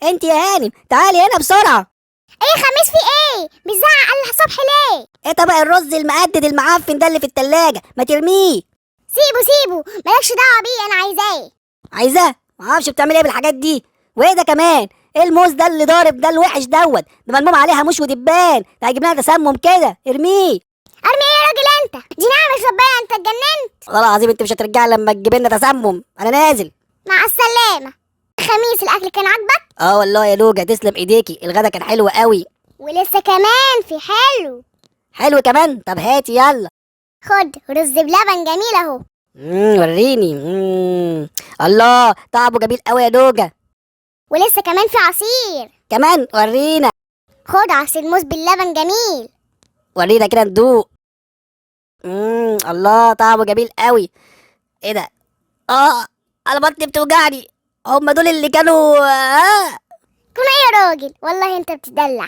انت يا هانم تعالي هنا بسرعة. ايه خميس، في ايه؟ بتزعق على الصبح ليه؟ ايه طبق الرز المقدد المعفن ده اللي في التلاجة؟ ما ترميه. سيبه سيبه، مالكش دعوه بيه، انا عايزاه. عايزاه؟ معرفش بتعمل ايه بالحاجات دي. وايه ده كمان؟ ايه الموز ده اللي ضارب ده الوحش دوت ده؟ ملموم عليها مش ودبان، ده هيجيب لنا تسمم كده، ارميه. ارمي ايه يا راجل انت؟ دي نعمه ربنا، انت اتجننت؟ والله العظيم انت مش هترجعي لما تجيب لنا تسمم. انا نازل. مع السلامة. خميس، الاكل كان عاجبك؟ اه والله يا لوجا، تسلم ايديكي، الغدا كان حلو قوي. ولسه كمان في حلو. حلو كمان؟ طب هاتي يلا. خد رز بلبن جميل اهو. وريني. الله، طعمه جميل قوي يا لوجا. ولسه كمان في عصير. كمان؟ ورينا. خد عصير موز باللبن جميل. ورينا كده ندوق. الله، طعمه جميل قوي. ايه ده؟ اه، انا بطني بتوجعني. هم دول اللي كانوا كنا ايه يا راجل؟ والله انت بتدلع.